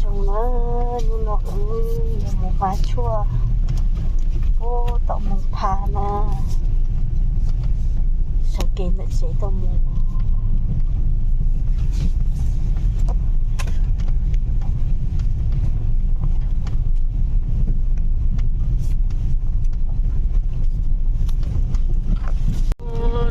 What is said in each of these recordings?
Zoo na, hnub no wb yuav mus hma tshuaj puag tom Moos Phas na, sawv kev ntawm tsev tuaj mus.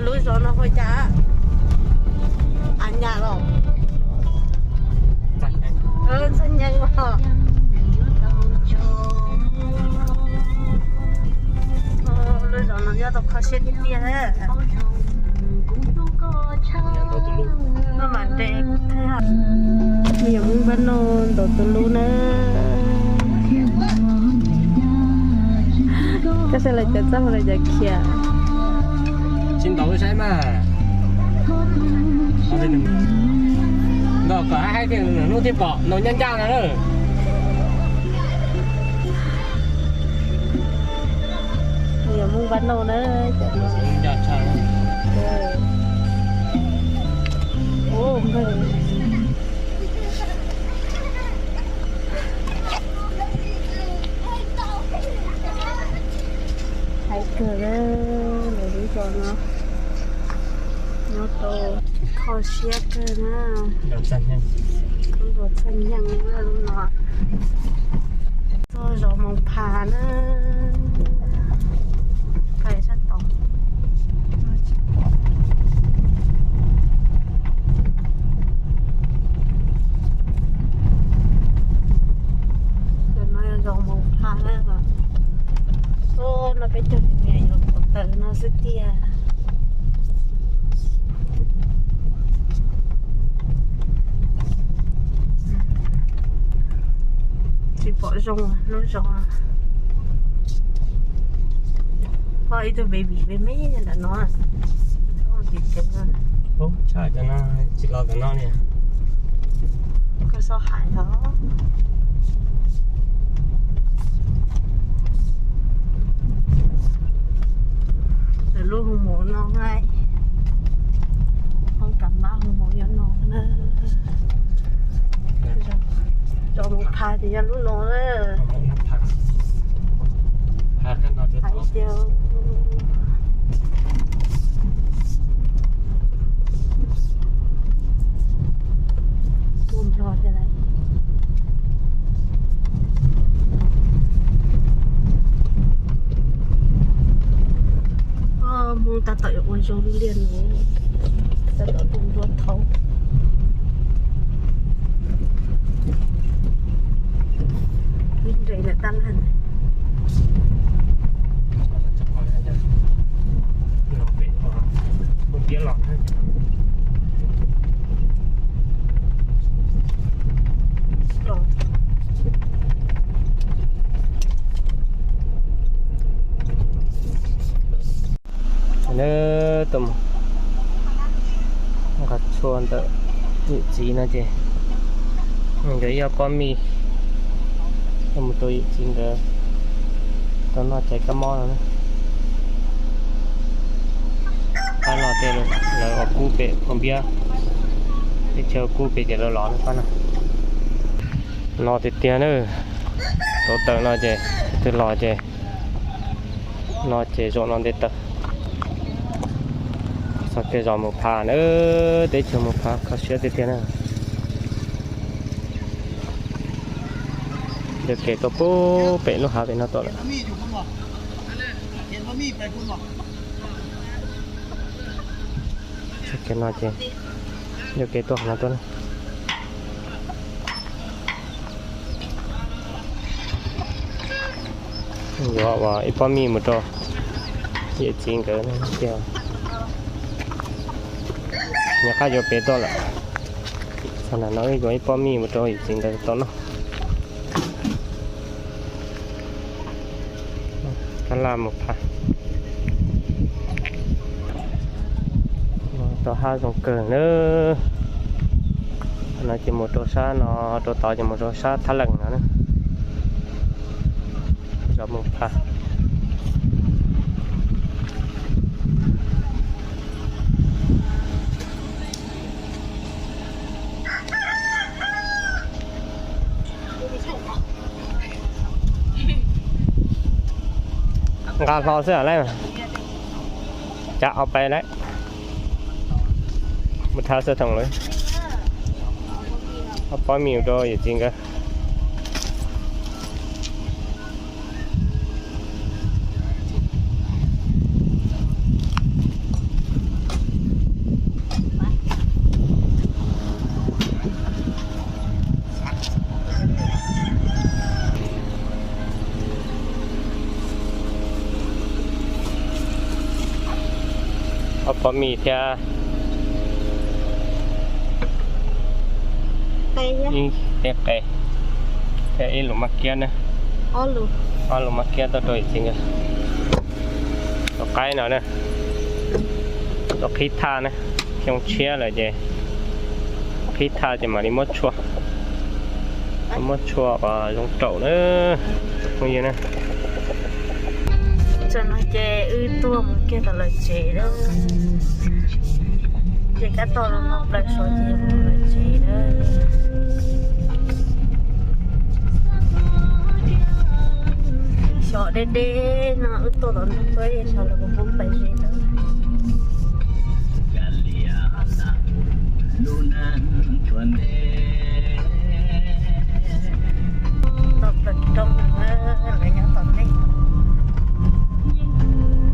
Lub zos no hu cas? A Nyas los? Ntxhais Nyees os. Lub zos no nyob tau kho siab tiag tiag. Maj mam nres. Niam Hmoob Npab Nauj ntaus tus lub na. Koj saib lawv cov txaj muag lawv cov khiav. Tsis ntaus saib mas. Ntaus kom haib haib thiaj nws hnub thiaj pom ntaus ncaj ncaj no na. Niam Hmoob Npab Nauj na. Haib kawg na, lawv lub zos no nyob tau kho siab kawg na. Lub zos txaj nyeeg na lub no. Txog zos Moos Phas na. Pais sab tod. Cov no yog zos Moos Phas na. Ub, no peb cog niam yuav pov tawm no xwb tiag. Tsis pom zoo lub zos. Pom ib tug baby me me ntawm no. Tsis los tom no li. Koj txhob hais os. Lawv lub hu mos no, hoob kam mab hu mos nyob no na. Zos Moos Phas ces yog lub no na. Hais tias tuaj nplog thiab lauj. Hmoob tab tom yuav ua zoo liaj no, tab tom tu nruab thaub. Ib nres lawm tab laj. Nws tuaj mus nqa tshuaj ntawm yawm txiv no ces nkawd ib ob pob mij tuaj mus rau yawm txiv nkawd tau noj caiv kab mob no na. Qab no tej lawv ua kub pem Phoos Npiab, teb chaws ua kub pem ces lawv los no qab no. No tiag tiag na, tau tawm no ces twg los ces no ces zaum no nte taw. Txog kiag zos Moos Phas na, teb chaws Moos Phas kho siab tiag tiag na. Yuam kev tuaj puag pem lub hav pem no tuaj lawm. Txog kiag no ces yuam kev tuaj qhov no tuaj na. Yuav ua ib pob mij mus rau yawm txiv nkawd tiag. Nyob qab yuav pem tuaj lawm. Txog nram no wb yuav ib pob mij mus rau yawm txiv nkawd tau noj. Tab laj Moos Phas. Tau hab zoo kawg na. No ces mus rau sab no, rau tod ces mus rau sab Thab Lees no na. Zos Moos Phas. Nqa hlo xwb lawm. Cas ob peb lawm. Mus thawb xov tooj lawm. Ob pob mis rau yawm txiv nkawd. Ob pob mis thiab ib teb qe thiab ib lus maj kiab na. Ob lus maj kiab tuaj rau yawm txiv nkawd. Tus qaib no na, tus qhib thaj na, xyoo tshiab lawm ces qhib thaj ces mam li muab tshuaj, muab tshuaj kom zoo raum na. Phooj ywg na, tam no ces wb tuaj mus kiag tom lawv tsev lawm. Ces kab tog no plaws saud ces mus lawv tsev lawm. Xyov deb deb no wb tuaj tom ntug tuaj, xyov lawv puas poob pais ze lawm. Tom plaws roob, lawv nyob tom ntej.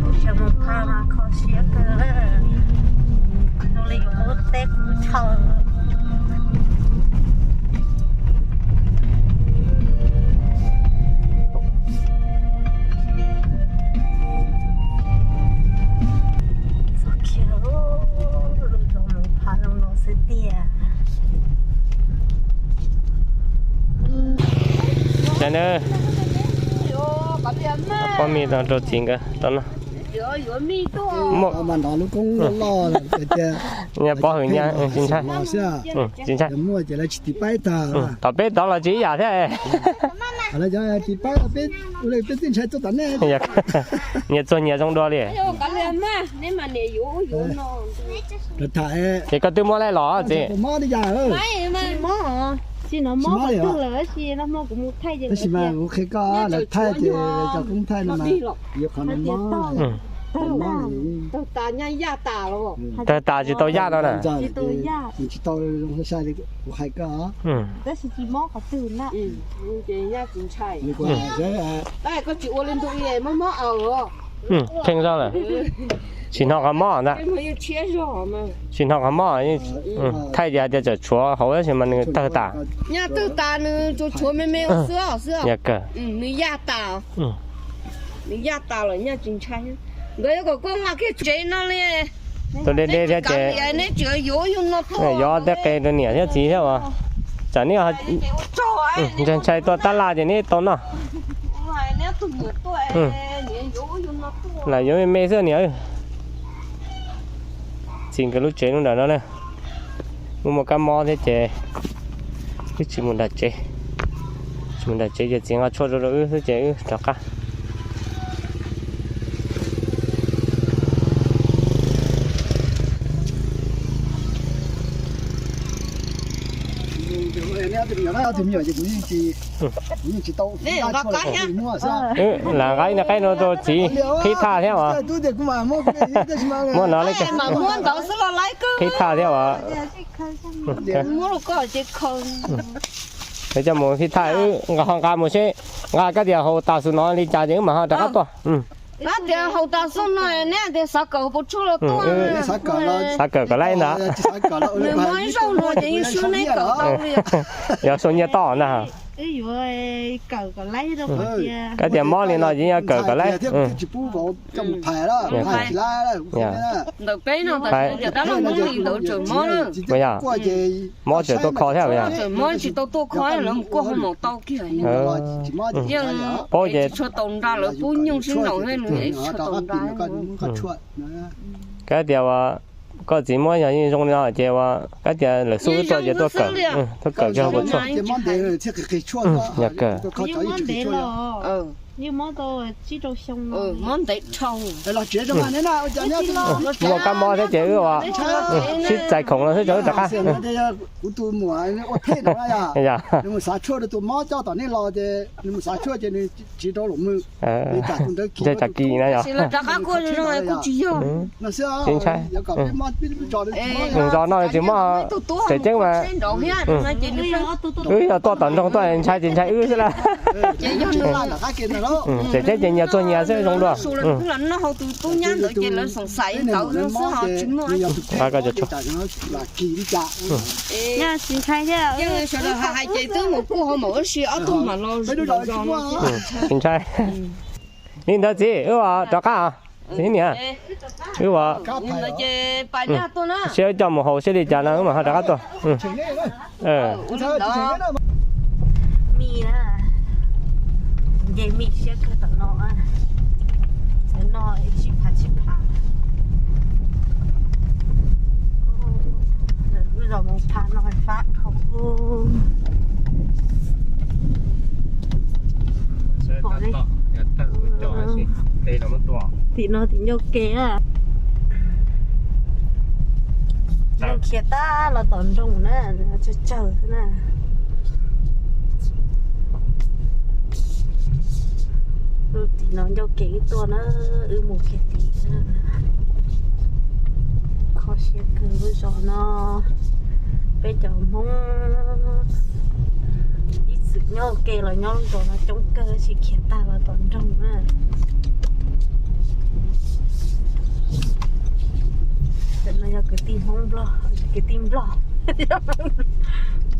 Tus xyoo mus phaj mas kho siab kawg, zoo li yuav qub teb qub chaw. Txog kiag lub zos mus phaj zoo no xwb tiag. Cas na, pob mis no rau txiv nkawd tau no. Muaj, pob hwm nyab tsis ntshai. Tsis ntshai. Tom peb tod los tsis ib yam thiab. Nyias txuag nyias zoo dua li. Ces koj twb muab laij los txiv? Tab sis mas kuv qhia koj, lawv thaij ces cov koob thaij no mas yuav qhov no mob. Tawg tas tsis tau yaj no na. Tsis tau zoo sai sai li kuv hais koj. Tab sis tsis mob qhov twg na. Koj tsis ua li ntu mob mob. Kheej zog lawm. Tsis hnov qhov mob ntag. Tsis hnov qhov mob. Thaij ces hais tias tseem tshuav hauv tab sis mas nws tawg tas. Nyaj tawg tas, nws tsuas tshuav me me xwb xwb. Yog kawg. Nws yaj tas. Nws yaj tas lawm nyaj tsis ntshai. Nkawd yuav kom koj nqa kiag tsev no li. Tus deb deb thiab ces neb tseem yuav yug no tuaj, yuav tej qe rau niam thiab txiv thiab as. Tsam neb ntshai ntshai tua tab laj ces neb tau noj. Lam yuav me me xwb niam. Txiv nkawd lub tsev lub nram no na. Muaj muaj kab mob thiab ces wb tsis mus nram tsev. Tsis mus nram tsev ces txiv nqa tshuaj rau rau wb xwb ces wb rov qab. Lam nqa ib nqaij no rau txiv qhib thaj thiab as. Muab no li, qhib thaj thiab as. Wb coj mus qhib thaj, wb nqa ho nqa mus seb, nqa kab tias haus tas xwb no li cas ces wb mam ho rov qab tuaj. Kab tias haus tas xwb no neb tias xav kawm puas tsuaj los tuaj. Xav kawm kom laib ntag. Nws muaj ib zaug no ces yeej swb neb kawm tau li. Yog sau nyiaj toj na. Kab tias mob li no ces yog kawm kom laib. Ntawm peb no tas tab laj mob li ntawd tseem mob na. Mob tseem tuaj kho thiab. Tseem mob tsis tau tuaj kho, lawv mus kuaj hoo maum tau kiag. Paub ces tsis tshua tau nra lawv pub nyooj sib nraus thiab nws tsis tshua tau nra. Kab tias uas koj txiv muab yog yeej zoo li no ces uas kab tias lawv xub wb tuaj ces tuaj kawm, tuaj kawm kiag puas tsuaj. Yog kawm. Mob ntev dhau. Muaj kab mob thiab ces wb ua sib txais khoom los xwb ces wb rov qab. Kuv tus muam ua thej no, nws mus xav tshuaj rau tus mob coj tom nej los ces nws mus xav tshuaj ces nws tsiv rau los mws. Ntshe tsam kis na yog. Tsis ntshai. Nws zos no tsis muaj tseem ceeb mas. Wb yog tuaj tom nroog tuaj ntshai ces ntshai wb xwb lawm. Tseem ceeb ces nyias tuaj nyias xwb zoo dua. Tsis ntshai thiab. Tsis ntshai. Li ntawd txiv, wb rov qab os. Txiv niam, wb ua siab coj mus haus siab li cas no wb mam ho rov qab tuaj. Mij na, nce mij siab kawg tom no, no sib phav sib phav. Lub zos mus phav no fab dhau. Pom li tim no tim ncauj ke. Nws khiav tag los tom nroog na, tsawg tsawg xwb na. Lub tim no ncauj kev wb tuaj na, wb mus kiag tim na. Kho siab kawg lub zos no. Peb cov Hmoob ib txwm nyob ua ke los nyob lub zos no coob kawg, tsis khiav tag los tom nroog na. Cov no yog kwv tij Hmoob Nplog, kwv tij Nplog,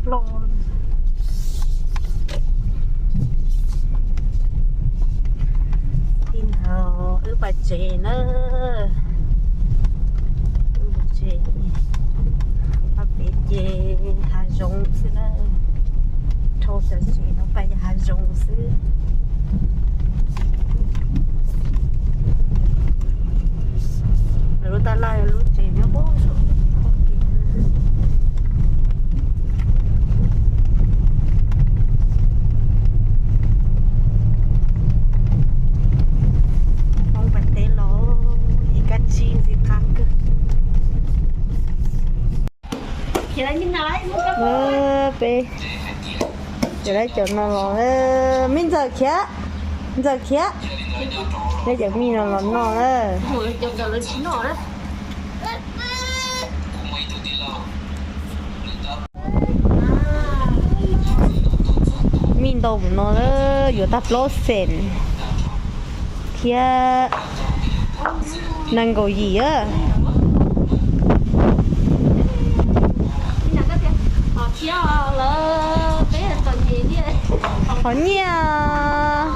Nplog. Tij ntawd wb pais tsev na. Wb mus tsev, pab pem ces hav zoov xwb na. Dhau cov tsev no pais yog hav zoov xwb. Lub tab laj lub tsev nyob pem saum. Hmoob pas teb los ib kab tsib ntxim qab kawg. Peb cov lab cov no los, me ntxawm khiav, ntxawm khiav, peb cov mij no los noj na. Mij ntau mus no lawm, yuav tag plaub xees thiab nees nkaum yim a. Qhov nyiaj.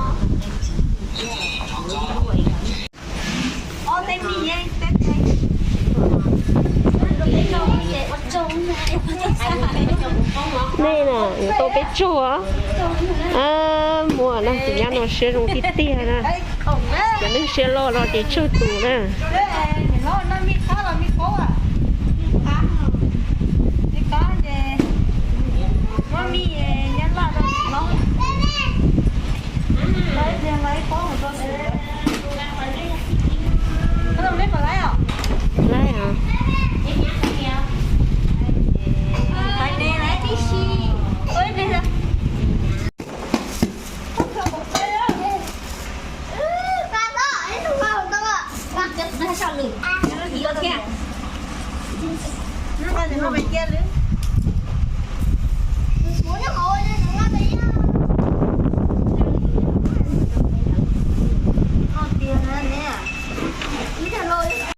Nej na, yuav tau peb tsuag. Muaj neeg txiv nyab no siab zoo tiag tiag na. Cov neeg siab loj no ces tsawg tus na.